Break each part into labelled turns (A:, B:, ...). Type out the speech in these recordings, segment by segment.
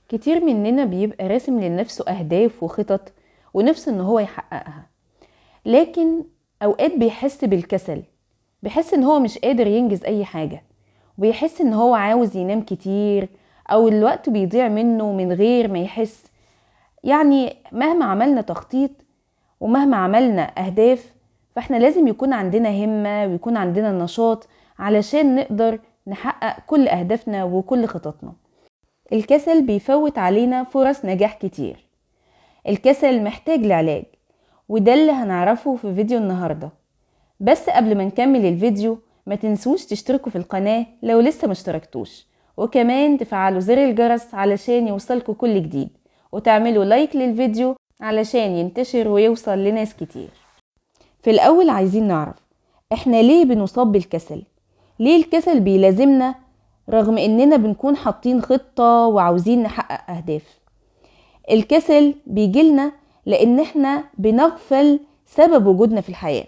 A: كتير مننا بيبقى راسم لنفسه أهداف وخطط ونفسه إن هو يحققها، لكن أوقات بيحس بالكسل، بيحس إن هو مش قادر ينجز أي حاجة، وبيحس إن هو عاوز ينام كتير أو الوقت بيضيع منه من غير ما يحس. يعني مهما عملنا تخطيط ومهما عملنا أهداف، فإحنا لازم يكون عندنا همة ويكون عندنا نشاط علشان نقدر نحقق كل أهدافنا وكل خططنا. الكسل بيفوت علينا فرص نجاح كتير. الكسل محتاج لعلاج، وده اللي هنعرفه في فيديو النهاردة. بس قبل ما نكمل الفيديو ما تنسوش تشتركوا في القناة لو لسه ما اشتركتوش، وكمان تفعلوا زر الجرس علشان يوصلكوا كل جديد، وتعملوا لايك للفيديو علشان ينتشر ويوصل لناس كتير. في الأول عايزين نعرف احنا ليه بنصاب بالكسل؟ ليه الكسل بيلازمنا رغم اننا بنكون حاطين خطة وعاوزين نحقق اهداف؟ الكسل بيجيلنا لان احنا بنغفل سبب وجودنا في الحياة.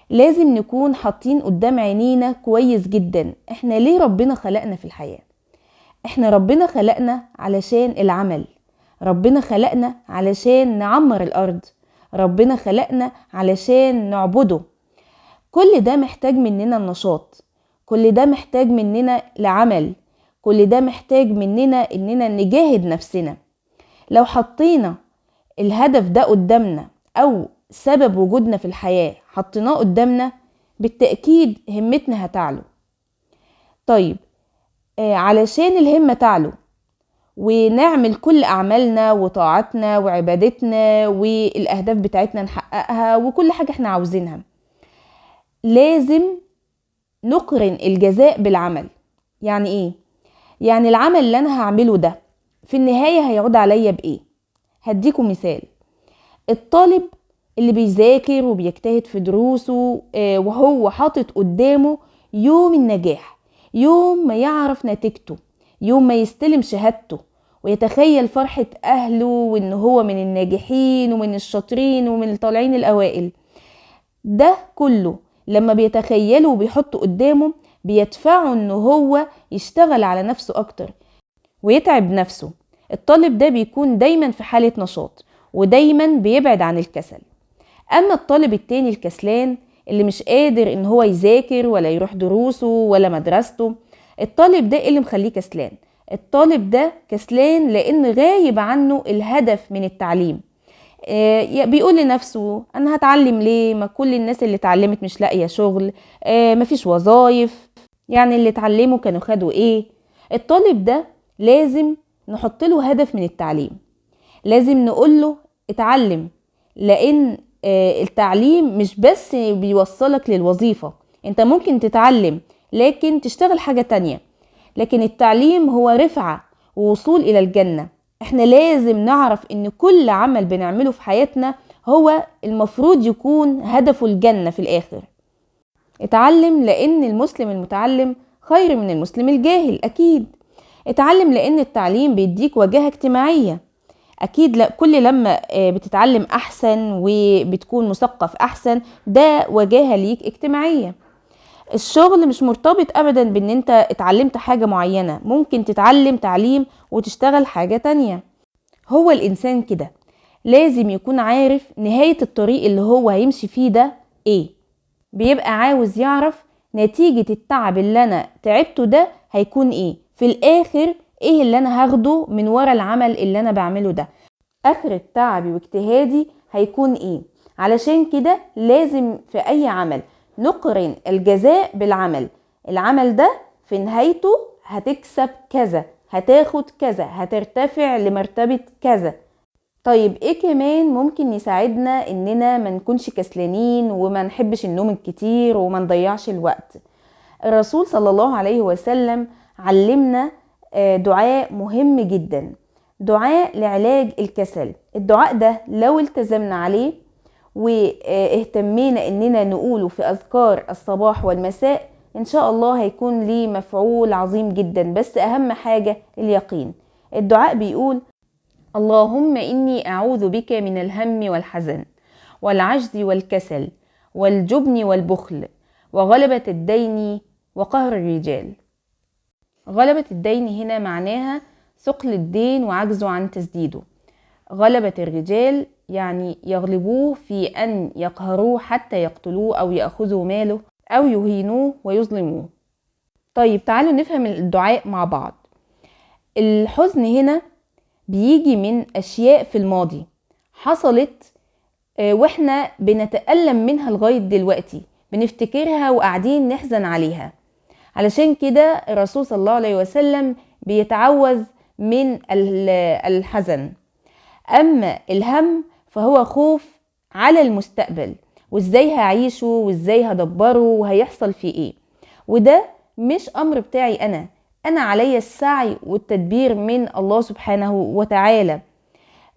A: لازم نكون حاطين قدام عينينا كويس جدا احنا ليه ربنا خلقنا في الحياة. احنا ربنا خلقنا علشان العمل، ربنا خلقنا علشان نعمر الارض، ربنا خلقنا علشان نعبده. كل ده محتاج مننا النشاط، كل ده محتاج مننا لعمل، كل ده محتاج مننا اننا نجاهد نفسنا. لو حطينا الهدف ده قدامنا او سبب وجودنا في الحياة حطيناه قدامنا، بالتأكيد همتنا هتعلو. طيب علشان الهمة تعلو ونعمل كل أعمالنا وطاعتنا وعبادتنا والأهداف بتاعتنا نحققها وكل حاجة احنا عاوزينها، لازم نقرن الجزاء بالعمل. يعني ايه؟ يعني العمل اللي انا هعمله ده في النهاية هيعود عليا بايه؟ هديكم مثال. الطالب اللي بيذاكر وبيجتهد في دروسه وهو حاطط قدامه يوم النجاح، يوم ما يعرف نتيجته، يوم ما يستلم شهادته، ويتخيل فرحة أهله وإن هو من الناجحين ومن الشاطرين ومن الطالعين الأوائل، ده كله لما بيتخيله وبيحطه قدامه بيدفعه إن هو يشتغل على نفسه أكتر ويتعب نفسه. الطالب ده بيكون دايما في حالة نشاط ودايما بيبعد عن الكسل. أما الطالب التاني الكسلان اللي مش قادر إن هو يذاكر ولا يروح دروسه ولا مدرسته، الطالب ده اللي مخليه كسلان. الطالب ده كسلان لأن غايب عنه الهدف من التعليم. بيقول لنفسه أنا هتعلم ليه؟ ما كل الناس اللي اتعلمت مش لاقية شغل، مفيش وظايف، يعني اللي اتعلموا كانوا خدوا ايه؟ الطالب ده لازم نحط له هدف من التعليم، لازم نقول له اتعلم، لأن التعليم مش بس بيوصلك للوظيفة، انت ممكن تتعلم لكن تشتغل حاجة تانية، لكن التعليم هو رفعة ووصول إلى الجنة. احنا لازم نعرف ان كل عمل بنعمله في حياتنا هو المفروض يكون هدفه الجنة في الآخر. اتعلم لأن المسلم المتعلم خير من المسلم الجاهل، أكيد. اتعلم لأن التعليم بيديك وجاهة اجتماعية، أكيد. لا، كل لما بتتعلم أحسن وبتكون مثقف أحسن، ده وجاهة ليك اجتماعية. الشغل مش مرتبط أبدا بأن أنت اتعلمت حاجة معينة، ممكن تتعلم تعليم وتشتغل حاجة تانية. هو الإنسان كده لازم يكون عارف نهاية الطريق اللي هو هيمشي فيه ده إيه، بيبقى عاوز يعرف نتيجة التعب اللي أنا تعبته ده هيكون إيه في الآخر، إيه اللي أنا هاخده من ورا العمل اللي أنا بعمله ده، آخر تعبي واجتهادي هيكون إيه. علشان كده لازم في أي عمل نقرن الجزاء بالعمل. العمل ده في نهايته هتكسب كذا، هتاخد كذا، هترتفع لمرتبة كذا. طيب ايه كمان ممكن يساعدنا اننا ما نكونش كسلانين وما نحبش النوم الكتير وما نضيعش الوقت؟ الرسول صلى الله عليه وسلم علمنا دعاء مهم جدا، دعاء لعلاج الكسل. الدعاء ده لو التزمنا عليه واهتمينا اننا نقوله في اذكار الصباح والمساء ان شاء الله هيكون ليه مفعول عظيم جدا. بس اهم حاجة اليقين. الدعاء بيقول: اللهم إني أعوذ بك من الهم والحزن والعجز والكسل والجبن والبخل وغلبة الدين وقهر الرجال. غلبة الدين هنا معناها ثقل الدين وعجزه عن تسديده. غلبة الرجال يعني يغلبوه في أن يقهروه حتى يقتلوه أو يأخذوا ماله أو يهينوه ويظلموه. طيب تعالوا نفهم الدعاء مع بعض. الحزن هنا بيجي من أشياء في الماضي حصلت واحنا بنتألم منها لغاية دلوقتي، بنفتكرها وقاعدين نحزن عليها. علشان كده الرسول صلى الله عليه وسلم بيتعوذ من الحزن. أما الهم فهو خوف على المستقبل، وازاي هعيشه وازاي هدبره وهيحصل فيه ايه، وده مش أمر بتاعي أنا علي السعي والتدبير من الله سبحانه وتعالى.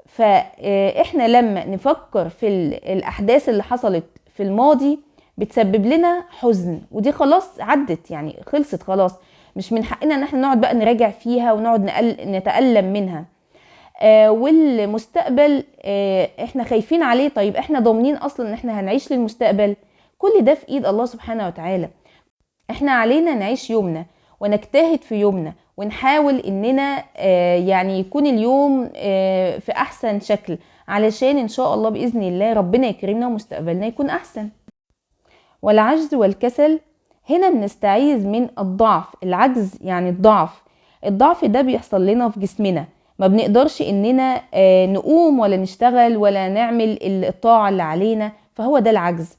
A: فإحنا لما نفكر في الأحداث اللي حصلت في الماضي بتسبب لنا حزن، ودي خلاص عدت، يعني خلصت خلاص، مش من حقنا ان احنا نقعد بقى نراجع فيها ونقعد نتألم منها. والمستقبل احنا خايفين عليه، طيب احنا ضامنين اصلا ان احنا هنعيش للمستقبل؟ كل ده في ايد الله سبحانه وتعالى. احنا علينا نعيش يومنا ونجتهد في يومنا ونحاول اننا يعني يكون اليوم في احسن شكل، علشان ان شاء الله باذن الله ربنا يكرمنا ومستقبلنا يكون احسن. والعجز والكسل هنا بنستعيذ من الضعف. العجز يعني الضعف، الضعف ده بيحصل لنا في جسمنا، ما بنقدرش اننا نقوم ولا نشتغل ولا نعمل الطاعة اللي علينا، فهو ده العجز.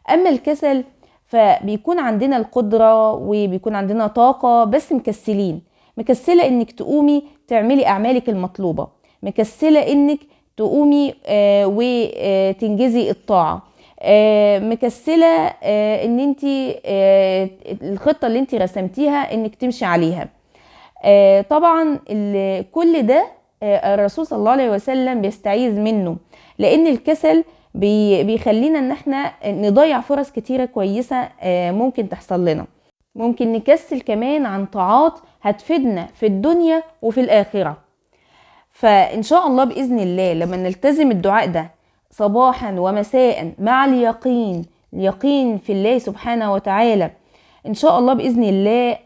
A: اما الكسل فبيكون عندنا القدرة وبيكون عندنا طاقة، بس مكسلين. مكسلة انك تقومي تعملي اعمالك المطلوبة، مكسلة انك تقومي وتنجزي الطاعة، مكسلة ان انت الخطة اللي انت رسمتيها انك تمشي عليها. طبعا كل ده الرسول صلى الله عليه وسلم بيستعيذ منه، لان الكسل بيخلينا ان احنا نضيع فرص كتيرة كويسة ممكن تحصل لنا. ممكن نكسل كمان عن طاعات هتفيدنا في الدنيا وفي الآخرة. فإن شاء الله بإذن الله لما نلتزم الدعاء ده صباحا ومساء مع اليقين، اليقين في الله سبحانه وتعالى، إن شاء الله بإذن الله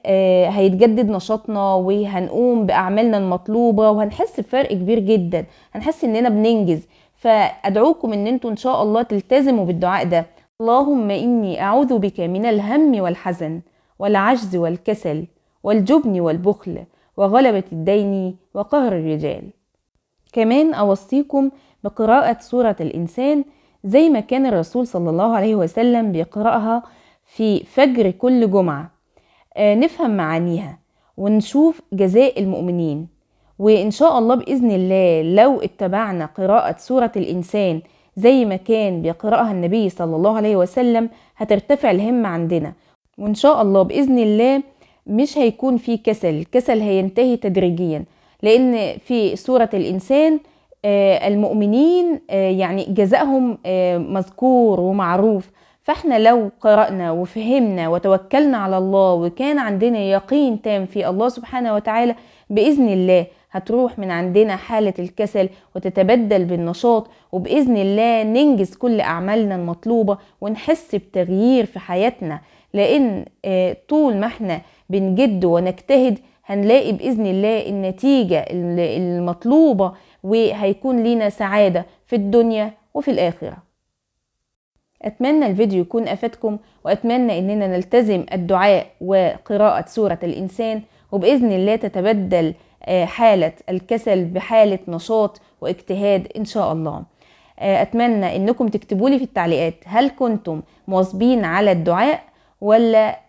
A: هيتجدد نشاطنا وهنقوم بأعمالنا المطلوبة وهنحس بفرق كبير جدا، هنحس إننا بننجز. فأدعوكم إن انتوا إن شاء الله تلتزموا بالدعاء ده. اللهم إني أعوذ بك من الهم والحزن والعجز والكسل والجبن والبخل وغلبة الدين وقهر الرجال. كمان أوصيكم بقراءة سورة الإنسان زي ما كان الرسول صلى الله عليه وسلم بيقرأها في فجر كل جمعة، نفهم معانيها ونشوف جزاء المؤمنين. وإن شاء الله بإذن الله لو اتبعنا قراءة سورة الإنسان زي ما كان بيقرأها النبي صلى الله عليه وسلم هترتفع الهمة عندنا، وإن شاء الله بإذن الله مش هيكون في كسل، الكسل هينتهي تدريجيا، لأن في سورة الإنسان المؤمنين يعني جزاءهم مذكور ومعروف. فاحنا لو قرأنا وفهمنا وتوكلنا على الله وكان عندنا يقين تام في الله سبحانه وتعالى بإذن الله هتروح من عندنا حالة الكسل وتتبدل بالنشاط، وبإذن الله ننجز كل أعمالنا المطلوبة ونحس بتغيير في حياتنا. لأن طول ما احنا بنجد ونجتهد هنلاقي بإذن الله النتيجة المطلوبة، وهيكون لينا سعادة في الدنيا وفي الآخرة. أتمنى الفيديو يكون أفادكم، وأتمنى أننا نلتزم الدعاء وقراءة سورة الإنسان، وبإذن الله تتبدل حالة الكسل بحالة نشاط واجتهاد إن شاء الله. أتمنى أنكم تكتبوا لي في التعليقات هل كنتم مواظبين على الدعاء ولا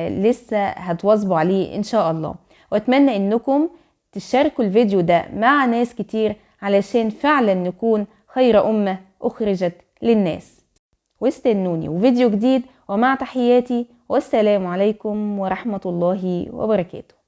A: لسه هتواظبوا عليه إن شاء الله. وأتمنى أنكم تشاركوا الفيديو ده مع ناس كتير علشان فعلا نكون خير أمة أخرجت للناس. واستنوني وفيديو جديد، ومع تحياتي، والسلام عليكم ورحمة الله وبركاته.